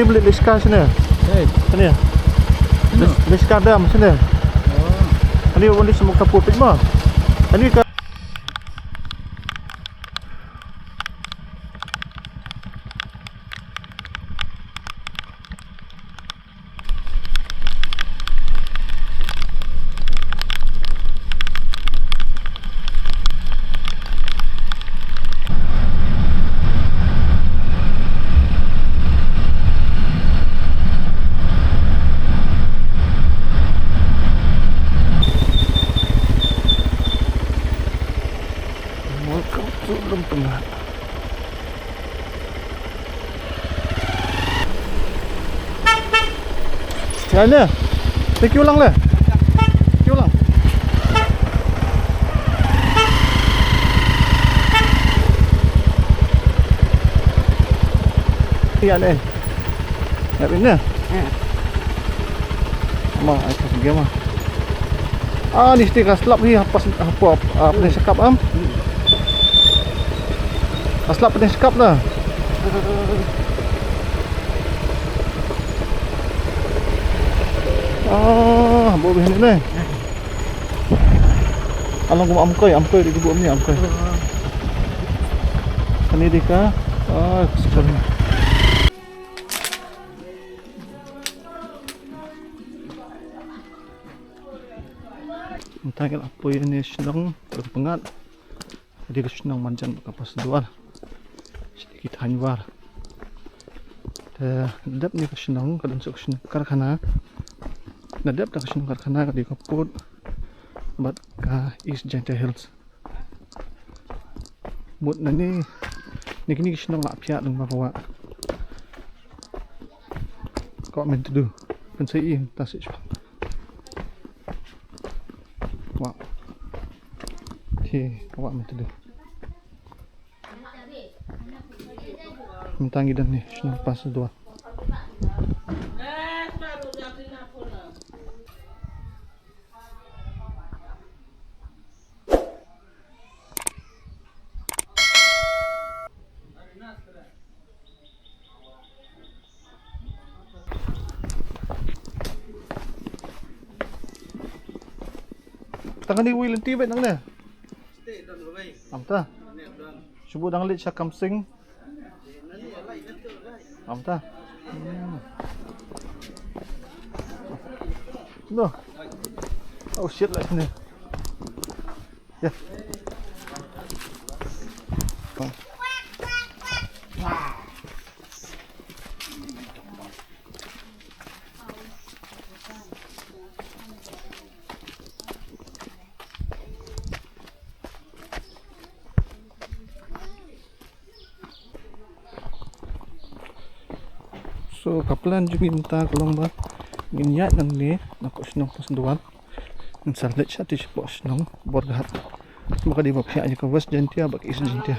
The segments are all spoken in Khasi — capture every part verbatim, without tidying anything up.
Ni beli liska sini. Hei. Sini. Sini. Lis-, liska dam sini. Oh. Ani wali semua kapur pit ma. Ani ka Welcome to Lum Tengah. Ya, le. Thank you lang, le. Thank you lang. Ya, le. Ya, ini. Ya. Ma, ai ka game ah. Ah, ni sti ka slap hi, hapas, hapo, ah, pne sekap am. Ka slap pne sekap dah. Ah, bo bih ni ne. Alang kum amkoi, amkoi di kubu ni amkoi. Ani di ka. Ah, sekali. Mynta ngi la poi ïa ine i shnong Lum Tengah. Dei ka shnong marjan ka Pass Dwar. Sha ki thaiñ War. Te na dep ine ka shnong ka don sa ka shnong karkhana. Na dep da ka shnong karkhana ka dei ka pud bad ka East Jaintia Hills. Mut na ne, ne kine ki shnong la phiah lyngba ka wah. Ka wah Myntdu. Pynshai i ta sih. Wah. Hi, ka wah Myntdu. Mynta ngi don ne shnong Pass Dwar. Tang kane wei lynti beit nangne. Am ta. Shu buh dang leit sha Kamsing. Am ta. Hmm. No. Oh shit, lah sini. Ya. So ka plan jong ngi mynta ka long ba ngin ïaid nangne na ka shnong Pass Dwar. Ngin sa leit shatei shapoh shnong Borghat. Ba ka dei ba phiah ïa ka West Jaintia bad ka East Jaintia.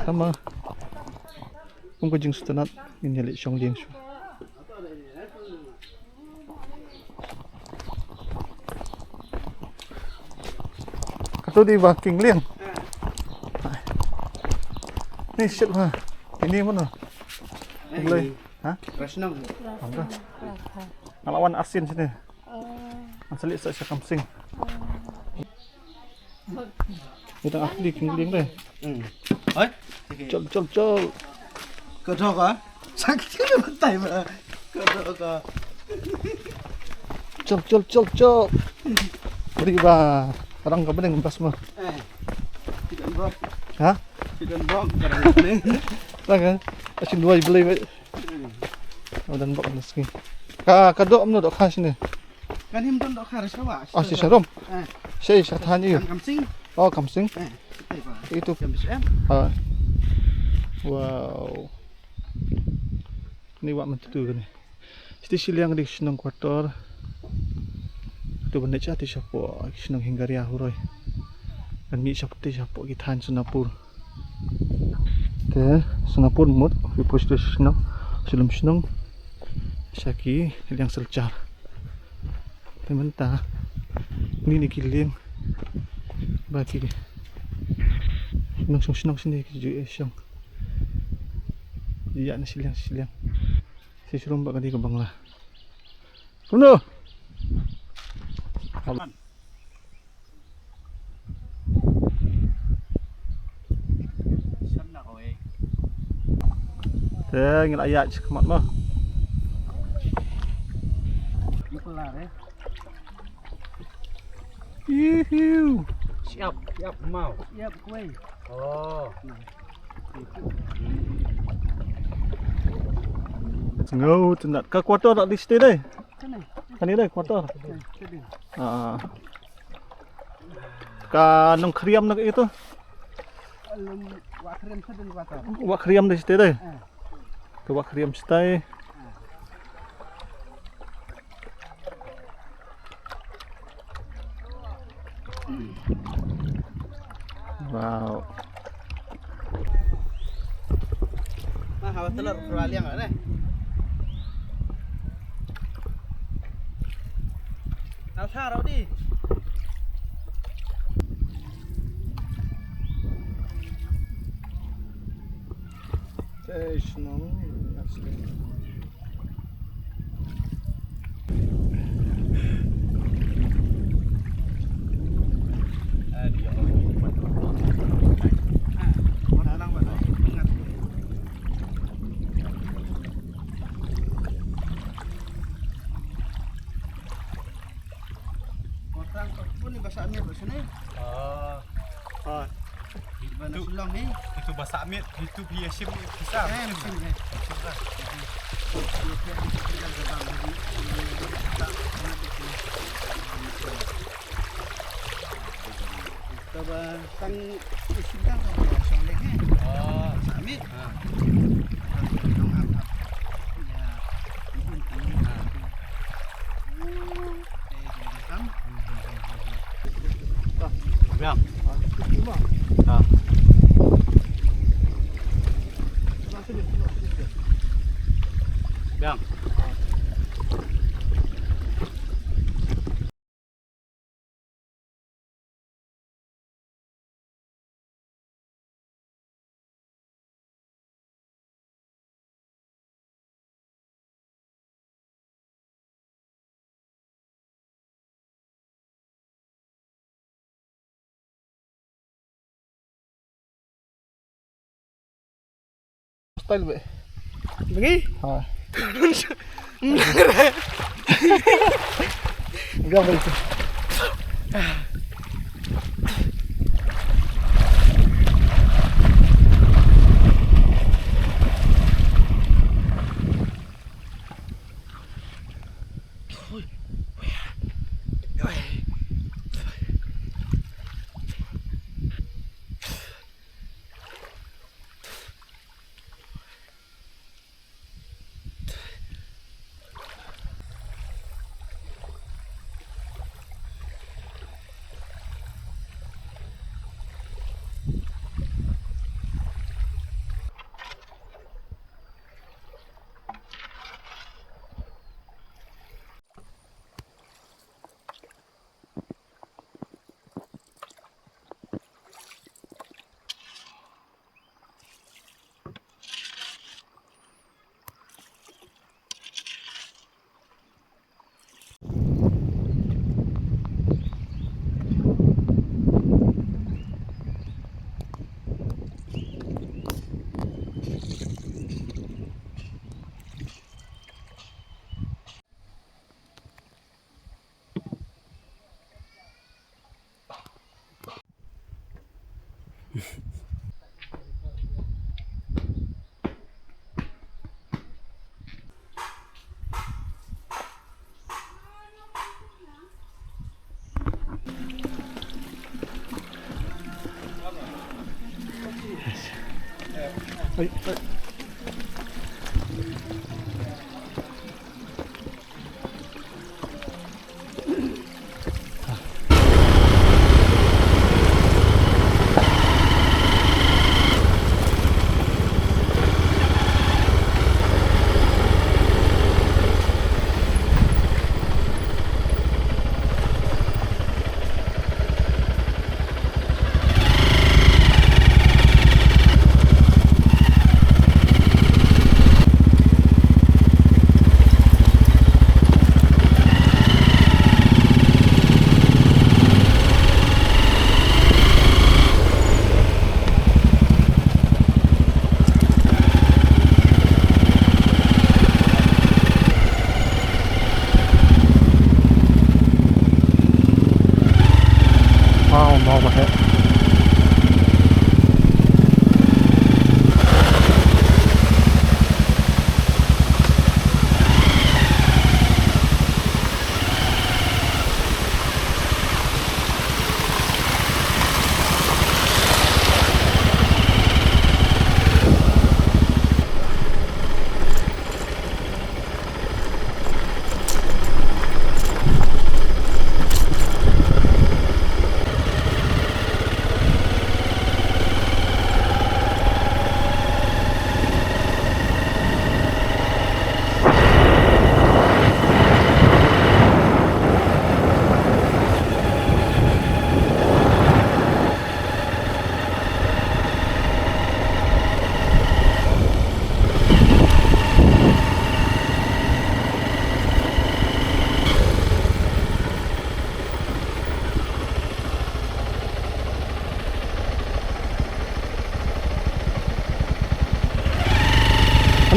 Tangba kum ka jingsngewtynnat ngin ïa leit shong lieng shuwa. Kato dei ba Kingliang. Ni shit ba. Ini mano? Kinglai. Ha? Rashnong. Nga la wan arsien shane. Nga sa leit sa sha Kamsing. Ita ahli Kingliang dei. Hmm. Hoi? Chol, chol, chol. Ka dok ah. Sakit ka batai ba. Ka dok ah. Chol, chol, chol, chol. Beri ba. Orang ka bending bas ma. Eh. Chicken bok. Ha? Chicken bok. Orang ka bending. Lang ka. Asin dua beli ba. Hmm. Orang bok nasi. Ka, ka dok amno dok khas ni. Kan him don dohkha sha wah. Ah, sha rum. Eh. Sha, sha thaiñ ïa u. Kan Kamsing. Oh, Kamsing. Eh, ito ba. Ito. Jam B C M. Ah. Wow. Ni wah Myntdu kane. Shatei shiliang dei shnong Quarter. Ito ban leit shatei shapoh shnong Hingaria Huroi. Kan mih shatei shapoh ki thaiñ Sonapur. Te Sonapur mut, phi poi sha shnong, sha lum shnong, sha ki liang Silchar. Te mynta, kine ne ki liang ba ki nongshong shnong shane ki ju ïa shong. Ïa na shiliang, shiliang. Shi shrum ba ka dei ka bangla. Kumno? Te ngi la ïaid shakhmat mo. Ihiu. Siap, siap mau. Siap kuai. Oh. Ngo tynat ka quarter da di stay dei. Kane. Kane dei quarter. Kane, kane. Ah. Ka nongkhriam na ka ito. Lum, wah khriam sa dei quarter. Wah khriam dei stay dei. Ah. Ka wah khriam stay. Wow. Nah, hawa telur, keluar liang lah, eh. Nah, usah, Rodi. Orang kau pun ni bahasa Amir bahasa ni. Oh. Oh. Di mana Sulong ni? Itu bahasa Amir, itu biasa ni kisah. Eh, mesti ni. Mesti lah. Coba sang isu dah, sang lagi. Oh, Samit. Ha. Ya, ini penting. Ha. Eh, jadi macam. Biang. Ha. Biang. Style be. Lagi? Ha. Enggak boleh tu.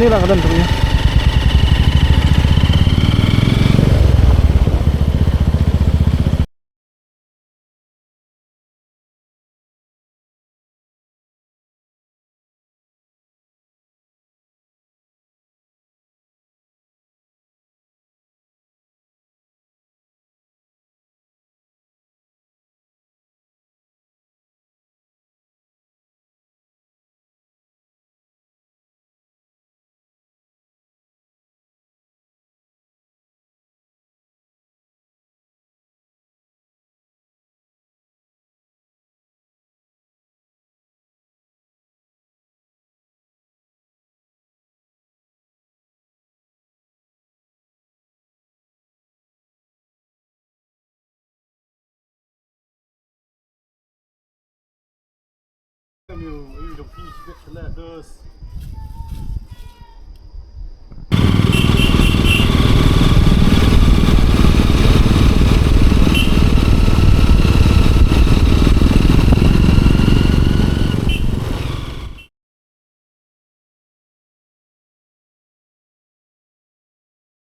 Ila ka don tu ïa.